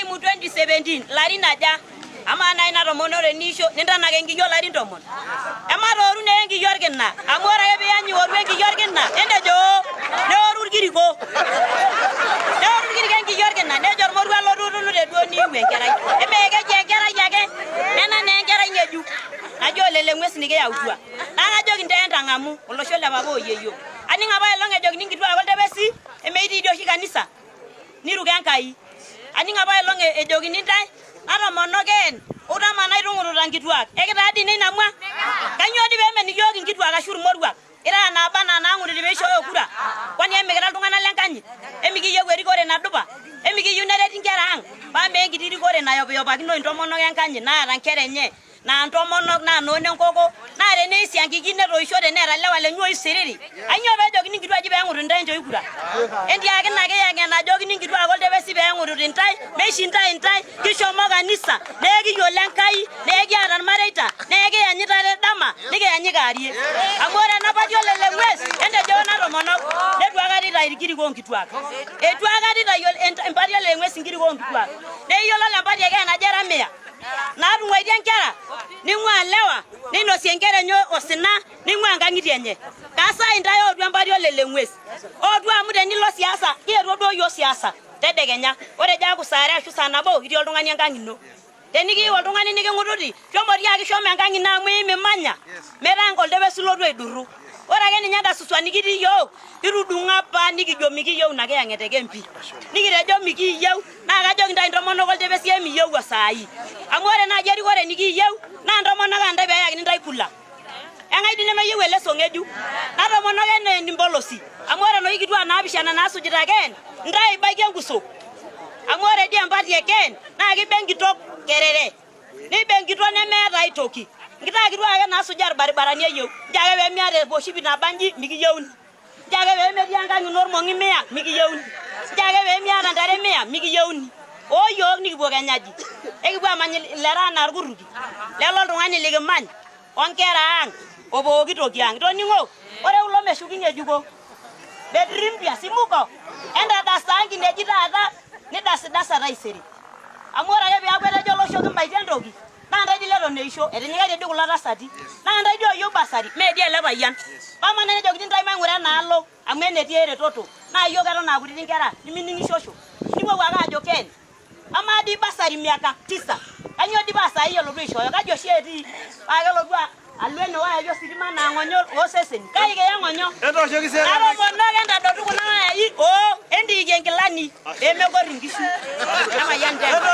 Neimu 2017 larin aja? Amaa nai ina tomononi teniisho nintanak enkiyo larin tomon? Ematooru naa enkiyo orkina amu ore ake piany ioru enkiyo orkina entejo oo neoru irkiriko. Neoru irkiriko enkiyo orkina nejo ormoruo lotutunute duo niiu enkerai. Emee keji enkerai ake nena naa enkerai ng'ejuk naji oleleng'ues nikiyautua. Naa kajoki intae entang'amu olosho le papa oyieyio. Aning apa elong ejokini nkituak oltepesi emeitii dii oshi kanisa niruko Enkai. Aning apa elong ejokini intae natomonok een utamanai tung'ututa nkituak. Ekitaa dii ina mwa? Kainyoo dii peemen iyiook inkituak ashu irmoruak? Ira naaba anaa naang'utiti peishooyo kura? Kwani emikira iltung'anak le nkanyit? Emikiyieu erikore nadupa? Emikiyieu nereti inkera ang? Paa mee enkiti rikore nayopiyopakino intomonok enkanyit naata inkera enye naa ntomonok naa noo nenkoko naa teneisiankiki netoishote neeta lewa lenye oisiriri. Ainyoo peejokini nkituak aji peeng'utu intae enchoi kura? Entiaki ina kiyang'et najokini nkituak oltepesi peeng'ututi intae, meishindae intae, kishomo kanisa, naa ekiyiolo Enkai, naa ekiata ilmareita, naa ekiyanyita ate dama, nikiyanyi kaarie. Amu ore ena pati oleleng'ues, entejo kuna tomonok, neitu aikata eitayu ilkirik oonkituak. Eitu aikata eitayu empati oleleng'ues inkirik oonkituak. Naa iyiololo empati e Kenya ajo era mia. Naatung'uaitie nkera, ning'uaa lewa, neinosie nkera enye osina, ning'uaa nkang'itie enye. Kasaa intae ootu empati oleleng'ues. Ootu amu tenilo siasa, kietuo duo iyiook siasa tedekenya. Ore ejo aaku saa are ashu saa nabo, itii oltung'ani enkang ino. Tenikiyieu oltung'ani niking'ututi, shomo tiaki shomo enkang ino amu imimanya, metaa oltepesi ilotu aidurru. Ore ake ninye enda susua nikitii iyiook, kitudung'o apa nikijo mikiyieu ina kiyang'et e Kempi. Nikitejo mikiiyieu naa kajoki intae intomonok oltepesi emiyieu osaai. Amu ore naaji erikore nikiiyieu naa intomonok aa intae peeyakini intae kula. Eng'ae dii nemeyieu ele leso ng'ejuk? Natomonok enaa enimpolosi. Amu ore inoshi kituak naapishana naasujita Ken, intae eibaiki enkuso. Amu ore dii empati e Ken naa kiba enkitok kerere. Neiba enkitok nemeeta ai toki. Nkitaa kituak ake naasujaa ilbaribarani eyieu. Nchoo ake pee miata emoshipi naba inji, mikiyieuni. Nchoo ake pee metii enkang ino olmong'i mia, mikiyieuni. Nchoo ake pee miata ntare mia, mikiyieuni. Oo iyiook nikipuo kenya aji? Ekipuo aamany ilera anaa ilkurruki? Lelo oltung'ani likimany o nkera ang o pooki toki ang. Itoning'o? Ore kulo meshuki ng'ejuko. Betri mpya simuko. Entadastaa nkineji taata nidasidasa taisere. Amu ore ake peaku etejo olosho kimbaitie entoki, naa ntae dii leton eisho, etinyikaitie dii kulo tasati. Naa ntae dii ooyieu basari, mee dii ele payian. Pama nejokini ntae maing'ura enaalo amu enetii eretoto. Naa iyiook eton aa kutiti nkera nimining'ishosho. Nipuopuo ake aajo keen. Amaa dii basari miaka tisa, kainyoo dii paa saai elotu aishooyo? Kaji oshi etii? Paa kelotu alo ene wayai ositima anaa ng'onyo ooseseni. Kai kiya ng'onyo? Etooshoki serkali. Natomonok entadotu kuna wayai oo entiikie nkilani pee megor inkishu. Emayian Enkai.